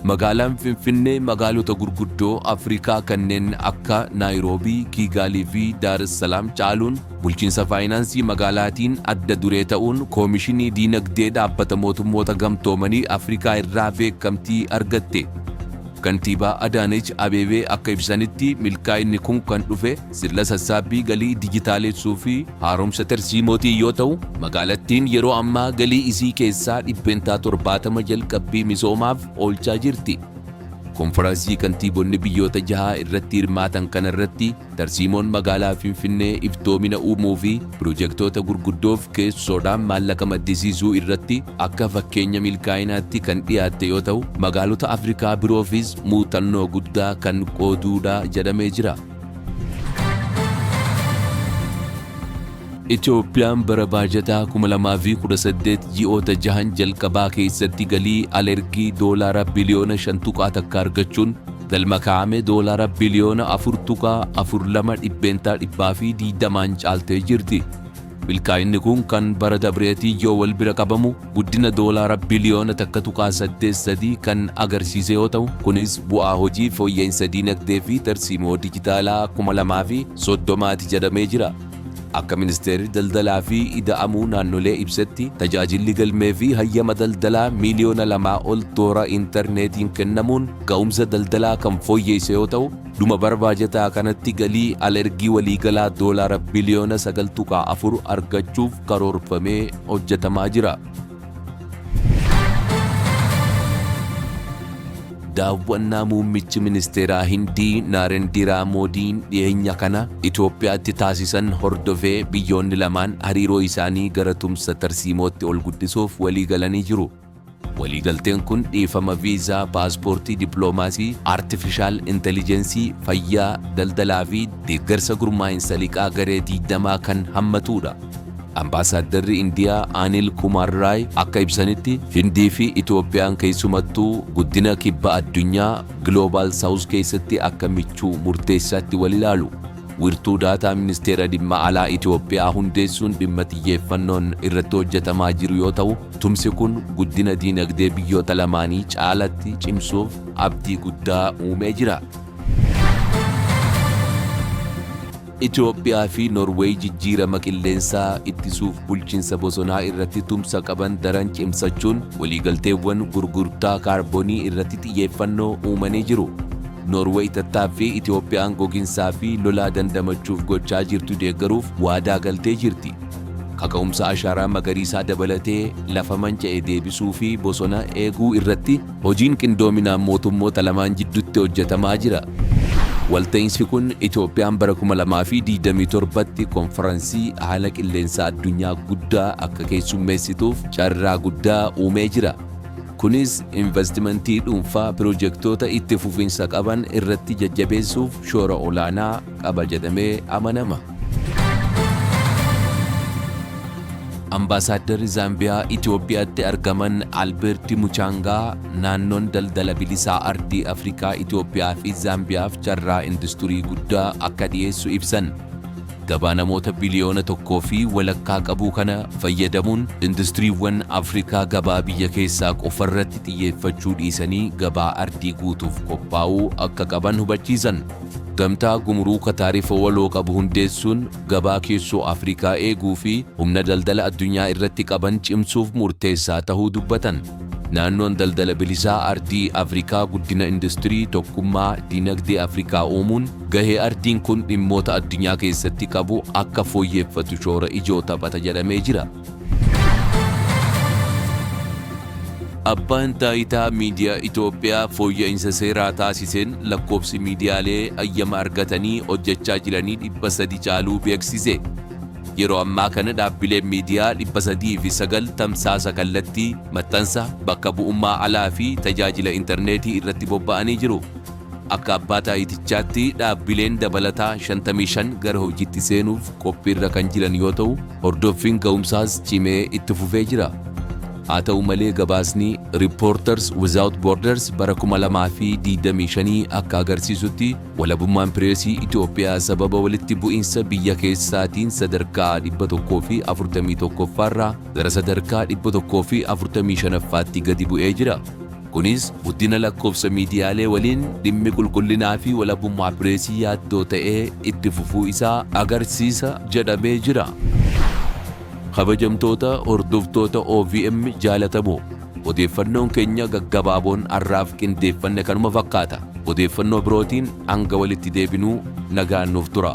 Magaalaan Finfinnee magaalota gurguddoo Afrikaa kanneen akka Naayiroobii, Kiigaalii fi Daar es Salaam caaluun bulchiinsa faayinaansii magaalaatiin adda duree ta'uun Koomishinii Diinagdee Dhaabbata Mootummoota Gamtoomanii Afrikaa irraa beekamtii argatte. Kantiibaa Adaanech Abeebee akka ibsanitti milkaa'inni kun kan dhufe sirna sassaabbii galii dijitaalessuu fi haaromsa tarsiimootiin yoo ta'u, magaalattiin yeroo ammaa galii isii keessaa 70% jalqabbii misoomaaf oolchaa jirti. Konfaransii kantiibonni biyyoota jahaa irratti hirmaatan kana irratti tarsiimoon magaalaa Finfinnee iftoomina uumuu fi pirojektoota gurguddoof keessoodhaan maallaqa maddisiisuu irratti akka fakkeenya milkaa'inaatti kan dhiyaatte yoo ta'u, magaalota Afrikaa biroofis muuxannoo guddaa kan qooduudha jedhamee jira. Itoophiyaan bara baajataa 2018 ji'oota jahan jalqabaa keessatti galii alergii doolaara biliyoona 5.1 argachuun galma kaa'ame doolaara biliyoona 4.42 120% caaltee jirti. Milkaa'inni kun kan bara dabreetii yoo wal bira qabamu guddina doolaara biliyoona 1.83 kan agarsiise yoo ta'u, kunis bu'aa hojii fooyya'insa diinagdee fi tarsiimoo dijitaalaa 2030ti jedhamee jira. Akka Ministeerri Daldalaa fi Ida'amuu naannolee ibsetti, tajaajilli galmee fi hayyama daldalaa miiliyoona 2 ol toora intarneetiin kennamuun ga'umsa daldalaa kan fooyyeesse yoo ta'u, dhuma bara baajataa kanatti galii al-ergii waliigalaa doolaara biliyoona 9.4 argachuuf karoorfamee hojjetamaa jira. Daawwannaa Muummichi Ministeeraa Hindii Naarendiraa Moodiin dhiyeenya kana Itoophiyaatti taasisan hordofee biyyoonni lamaan hariiroo isaanii gara tumsa tarsiimootti ol guddisuuf waliigalanii jiru. Waliigalteen kun dhiifama viizaa, paaspoortii dippiloomaasii, artifishaal intelijensii, fayyaa, daldalaa fi deeggarsa gurmaa'insa liqaa garee 20 kan hammatuudha. Ambaasaaddarri Indiyaa Anil Kumaar Raay akka ibsanitti, Hindii fi Itoophiyaan keessumattuu guddina Kibba Addunyaa, Global South, keessatti akka michuu murteessaatti wal ilaalu. Wiirtuu daataa Ministeera Dhimma Alaa Itoophiyaa hundeessuun dhimma xiyyeeffannoon irratti hojjetamaa jiru yoo ta'u, tumsi kun guddina diinagdee biyyoota lamaanii caalatti cimsuuf abdii guddaa uumee jira. Itoophiyaa fi Norweey jijjiirama qilleensaa ittisuuf bulchiinsa bosonaa irratti tumsa qaban daran cimsachuun waliigalteewwan gurgurtaa kaarboonii irratti xiyyeeffannoo uumanii jiru. Noorweey tattaaffii Itoophiyaan goginsaa fi lolaa dandamachuuf gochaa jirtu deeggaruuf waadaa galtee jirti. Kaka'umsa ashaaraa magariisaa dabalatee lafa manca'e deebisuu fi bosona eeguu irratti hojiin qindoominaan mootummoota lamaan jidduutti hojjetamaa jira. Walta'iinsi kun Itoophiyaan bara 2027tti konfaransii haala qilleensaa addunyaa guddaa akka keessummeessituuf carraa guddaa uumee jira. Kunis invastimantii dhuunfaa pirojektoota itti fufiinsa qaban irratti jajjabeessuuf shoora olaanaa qaba jedhamee amanama. Ambaasaaddarri Zaambiyaa Itoophiyaatti argaman Albeerti Muchaangaa naannoon daldala bilisaa ardii Afrikaa Itoophiyaa fi Zaambiyaaf carraa industurii guddaa akka dhiyeessu ibsan. Gabaa namoota biliyoona tokkoo fi walakkaa qabuu kana fayyadamuun industiriiwwan Afrikaa gabaa biyya keessaa qofarratti xiyyeeffachuu dhiisanii gabaa ardii guutuuf qophaa'uu akka qaban hubachiisan. Gamtaa gumuruuka taarifa waloo qabu hundeessuun gabaa keessoo Afrikaa eeguu fi humna daldala addunyaa irratti qaban cimsuuf murteessaa tahuu dubbatan. Naannoon daldala bilisaa ardii Afrikaa guddina industirii tokkummaa dinagdee Afrikaa uumuun gahee ardiin kun dhimmoota addunyaa keessatti qabu akka fooyyeeffatu shoora ijoo taphata jedhamee jira. Abbaan Taayitaa Miidiyaa Itoophiyaa fooyya'insa seeraa taasiseen lakkoofsi miidiyaalee hayyama argatanii hojjechaa jiranii 300 caaluu beeksise. Yeroo ammaa kana dhaabbileen miidiyaa 309 tamsaasa kallattii, maxxansa, bakka bu'ummaa alaa fi tajaajila intarneetii irratti bobba'anii jiru. Akka abbaa taayitichaatti dhaabbileen dabalataa 55 gara hojiitti seenuuf qophiirra kan jiran yoo ta'u, hordoffiin ga'umsaas cimee itti fufee jira. Haa ta'u malee gabaasni Reporters Without Borders bara 2025 akka agarsiisutti walabummaan pireesii Itoophiyaa sababa walitti bu'iinsa biyya keessaatiin sadarkaa 141ffaarraa gara sadarkaa 145ffaatti gadi bu'ee jira. Kunis guddina lakkoofsa miidiyaalee waliin dhimmi qulqullinaa fi walabummaa pireesii yaaddoo ta'ee itti fufuu isaa agarsiisa jedhamee jira. Kabajamtoota hordoftoota OVM jaalatamoo, odeeffannoon keenya gaggabaaboon har'aaf qindeeffanne kanuma fakkaata. Odeeffannoo birootiin hanga walitti deebinuu nagaan nuuf tura.